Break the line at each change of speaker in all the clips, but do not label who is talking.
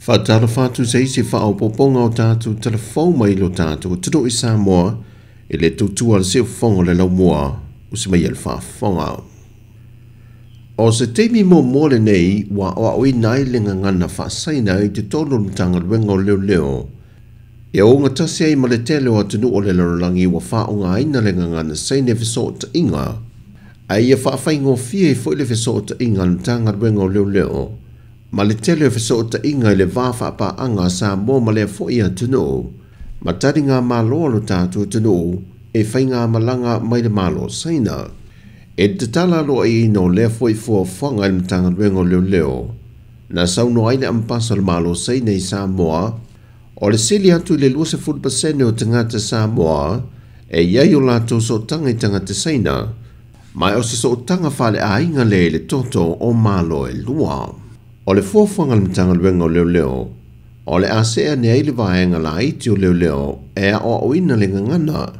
Faatalofa atu se isi faaopoopoga o tatou talafou mai lo tatou atunuu i Samoa i le tautua a le siufofoga o le laumua usi mai le faafofoga. O se taimi muamua lenei ua aoaoina ai le gagana faasaina i totonu o le Matagaluega o Leoleo. Ia ogatasi ai ma le tele o atunuu o le lalolagi ua faaaogaina le gagana saina i fesootaiga, ae ia faafaigofie ai foi le fesootaiga a le Matagaluega o Leoleo ma le tele o fesootaiga i le va faapaaga a Samoa ma lea foi atunuu ma taligamalo a lo tatou atunuu e faigamalaga mai le Malo o Saina. E tatala aloaiaina o lea foi fuafuaga i le Matagaluega o Leoleo na saunoa ai le Ambasa o le Malo o Saina i Samoa o le sili atu i le 20% o tagata Samoa e i ai o latou sootaga i tagata Saina, ma o se sootaga faaleaiga lea i le toto o Malo e lua. O le fuafuaga a le Matagaluega o Leoleo o le a sea ane ai le vaega laiti o Leoleo e aoaoina le gagana,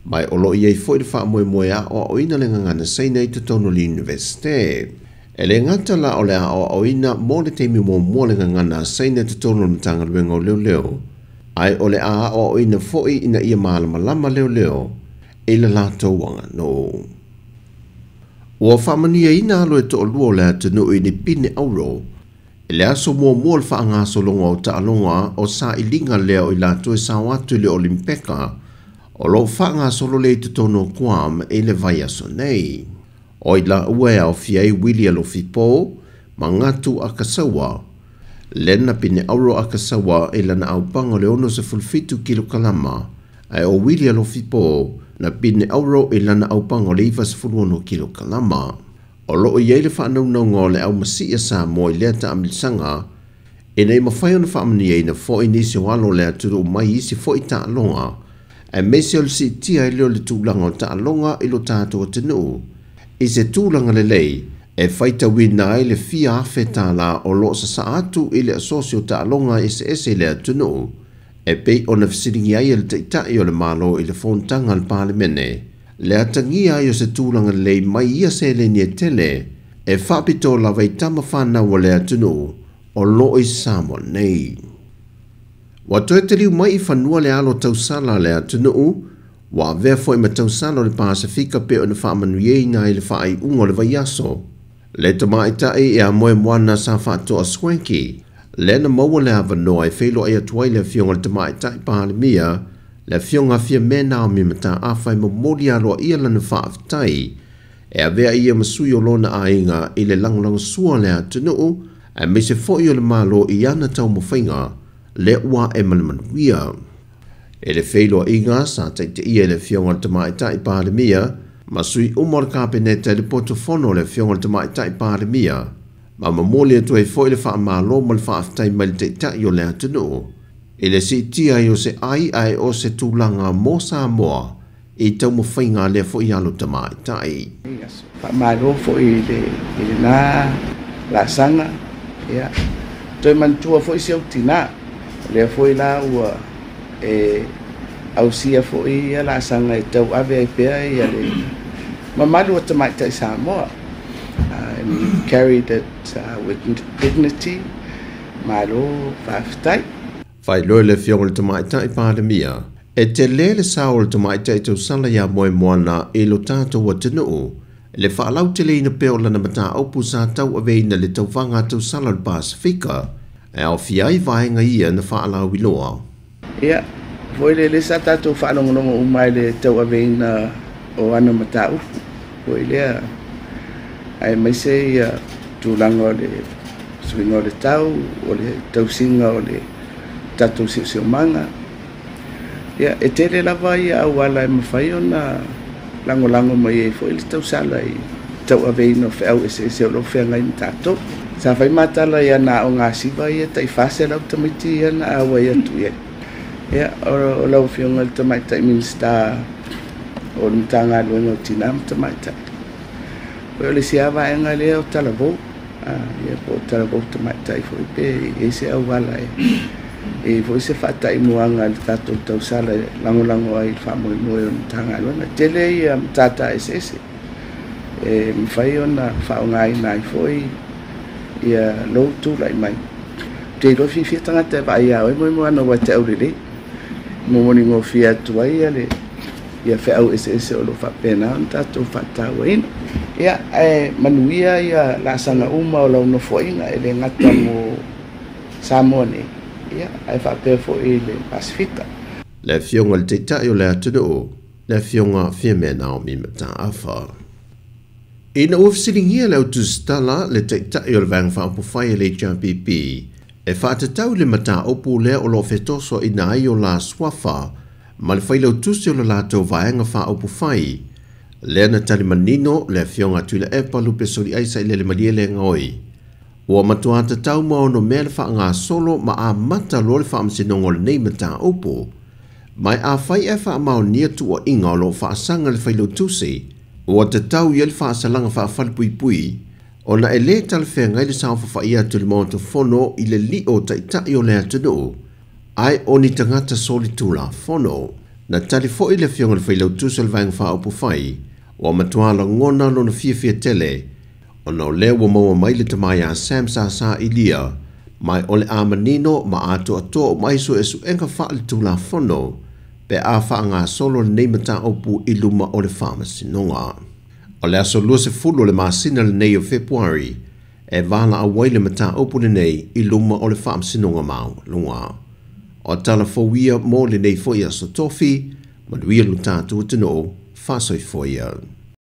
ma o lo o i ai foi le faamoemoe e aoaoina le gagana saina i totonu o le Iunivesite. E le gata la o le aoaoina mo le taimi muamua le gagana saina i totonu o le Matagaluega o Leoleo, ae o le a aoaoina foi ina ia malamalama leoleo i le latou aganuu. Ua faamanuiaina alo e toalua o le atunuu i ni pine auro i le aso muamua o le faagasologa o taaloga o sailiga lea o i latou e sao atu i le Olimpeka o lo o faagasolo lea i totonu o Guam i le vaiaso nei. O i laua e aofia ai Willie Alofipo ma Gatu Akasaua, lena pine auro Akasaua i lana aupaga o le 67 kilokalama, ae o Willie Alofipo na pine auro i lana aupaga o le 96 kilokalama. O lo o i ai le faanaunauga o le aumasia Samoa i lea taamilisaga ina ia mafai ona faamanuiaina foi nisi o alo o le atunuu mai isi foi taaloga, aemaise o le siitia ai lea o le tulaga o taaloga i lo tatou atunuu i se tulaga lelei e faitauina ai le fia afe tālā o lo o sasaa atu i le asosi o taaloga eseese i le atunuu e pei ona fesiligia ai e le Taitai o le Malo i le fonotaga a le Palemene le atagia ai o se tulaga lelei mai ia seleni e tele e faapitoa lava i tama fanau o le atunuu o lo o i Samoa nei. Ua toe taliu mai i fanua le alo tausala a le atunuu ua avea foi ma tausala o le Pasefika pe ona faamanuiaina ai le faaiuga o le vaiaso. Le tamaitai e a Moemoana sa faatoa Swanky lea na maua le avanoa e feiloai atu ai le afioga i le tamaitai Palemia, le afioga Fiame Naomi Mataafa e momoli aloaia lana faafetai e avea ia ma sui o lona aiga i le lagolagosua le atunuu aemaise foi o le Malo i ana taumafaiga lea ua e manumanuia. E le feiloaiga sa taitaia i le afioga i le tamaitai Palemia ma sui uma o le Kapeneta i le potofono o le afioga i le tamaitai Palemia ma momoli atu ai foi le faamalo ma le faafetai mai le Taitai o le atunuu i le siitia ai o se ai ae o se tulaga mo Samoa i taumafaiga lea foi alo tamaitai.
Faamalo foi i lena laasaga, ia toe manatua foi si au tinā. O lea foi la ua e ausia foi ia laasaga e tauave ai pea ia le mamalu o tamaitai Samoa. And you carried it with dignity. Malo faafetai.
Faailoa i le afioga i le tamaitai Palemia e tele le sao o le tamaitai tausala ia Moemoana i lo tatou atunuu le faalauteleina pea o lana mataupu sa tauaveina le tauvaga tausala o le Pasefika e aofia ai vaega ia na faalauiloa.
Ia, foi lele sa tatou faalogologo uma i le tauaveina o ana mataupu. Foi lea, aemaise ia tulaga o le suiga o le tau, o le tausiga o le tatou siosiomaga. Ia, e tele lava ia auala e mafai ona lagolago mai ai foi le tausala i tauaveina o feau eseese o lo o feagai ma tatou. Sa fai matala ia na o ngā siva ia tai 400 tamaiti ia na auai atu i ai. Ia, o lau afioga i le tamaitai Minisita o le Matagaluega o Tinā ma Tamaitai. O le isi lava vaega lea o talavou, ia po o talavou tamaitai foi pe i ai se auala e foi se faataimuaga i le tatou tausala e lagolago ai i le faamoemoe o le Matagaluega. Tele ia matata eseese e mafai ona faaaogaina ai foi ia lou tulai mai. Te iloa fiafia tagata e vaai iā oe moemoena ua te aulelei. Momoligofie atu ai ia le ia feau eseese o lo o faapena ona tatou faatauaina. Ia, ae manuia ia laasaga uma o lau nofoaiga e le gata mo Samoa nei, ia, ae faapea foi i le Pasefika.
Le Afioga i le Taitai o le atunuu, le Afioga Fiamē Naomi Mataafa. Ina ua fesiligia le au tusitala le Taitai o le Vaega Faaupufai a le HRPP e faatatau i le mataupu lea o lo o fetosoaina ai o la suafa ma le failautusi o le latou Vaega Faaupufai, lea na tali manino le Afioga Tuilaepa Lupesoliai Sailele Malielegaoi, ua matua tatau ma onomea le faagasolo ma amata loa le faamasinoga o lenei mataupu. Mai afai e faamaonia tuuaiga o lo o faasaga le failautusi, ua tatau i ai le faasalaga faafalepuipui, ona e lē talafeagai le saofafai atu i le Maota Fono i le lio taitai o le atunuu, ae o ni tagata solitulafono. Na tali foi le Afioga i le Failautusi o le Vaega Faaupufai, ua matua lagona lona fiafia tele, ona o lea ua maua mai le tama iā Sam Sasa Ilia, mai o le a manino ma atoatoa uma ai suesuega faaletulafono pe a faagasolo lenei mataupu i luma o le faamasinoga. O le aso 20 o le masina lenei o Fepuari e valaau ai le mataupu lenei i luma o le faamasinoga maualuga. O tala fou ia mo lenei foi aso Tofi, manuia lo tatou atunuu, faasoifua ia.